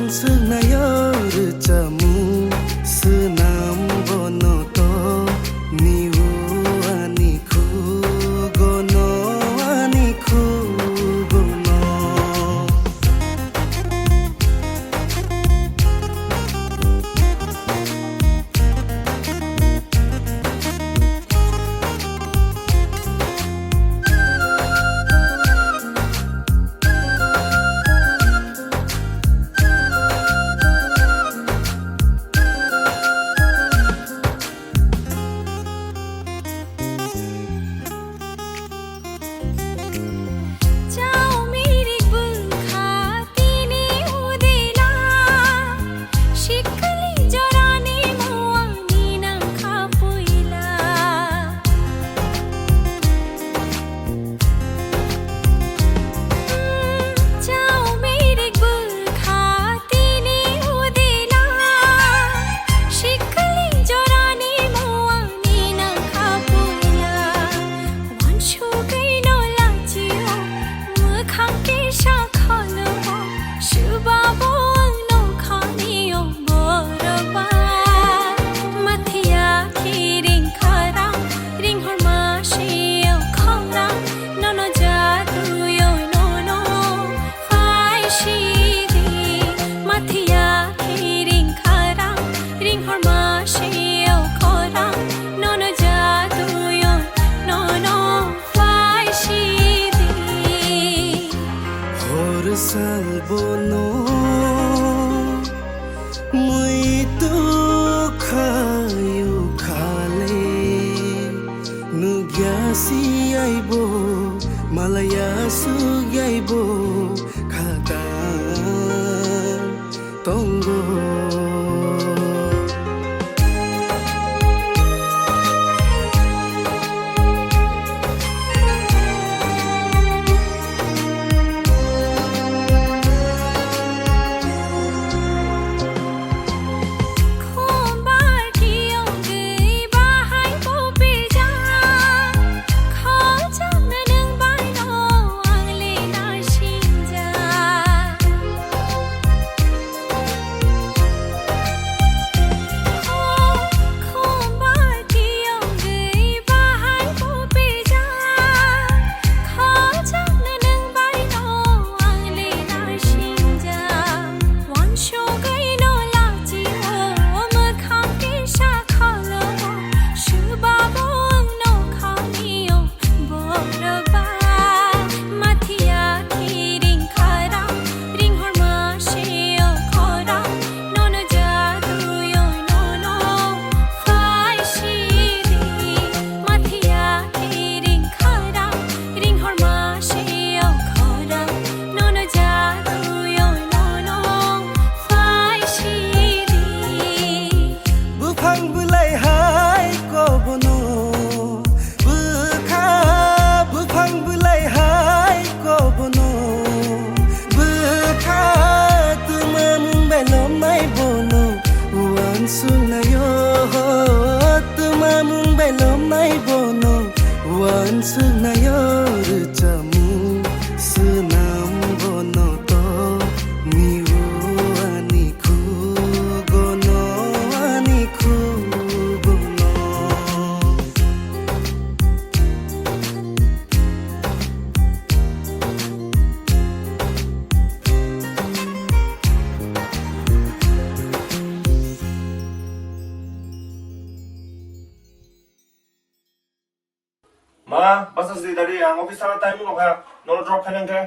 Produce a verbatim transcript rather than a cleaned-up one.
Swngnayo rwchapmung swnam bono to niu ani khugono, ani khugono. Chao mirik bwkha tini udila, sikli jorani muani nangkha puila. Chao mirik bwkha tini udila, sikli jorani muani nangkha puila. Wansugwi no lachio, mwkhang kisa khalo, swbabo ang no khanio borok ba. Mathiya khiring kharang, ringhorma seo khorang, nono jatuyo nono phai sidi. Mathiya khiring kharang, ringhorma seo khorang, nono jatuyo nono phai sidi. Hor sal bono muitu khayu khale, nugya si aibo, malaya sugya aibo, khata tongo. Borok ba mathiya khiring kharang, ringhorma seo khorang, nono jaduyo nono phai sidi. Mathiya khiring kharang, ringhorma seo khorang, nono jaduyo nono phai sidi. Buphang bwlai hai kobono bwkha, buphang bwlai hai kobono bwkha, twmamung bai lomnai bono uansuknaio, twmamung bai lomnai bono uansuknaio, rwchapmung swnam bono to niu ani khugono, ani khugono. Ma, basa sidi dadi, ang office thana time wngkha, nono drop khainang khe.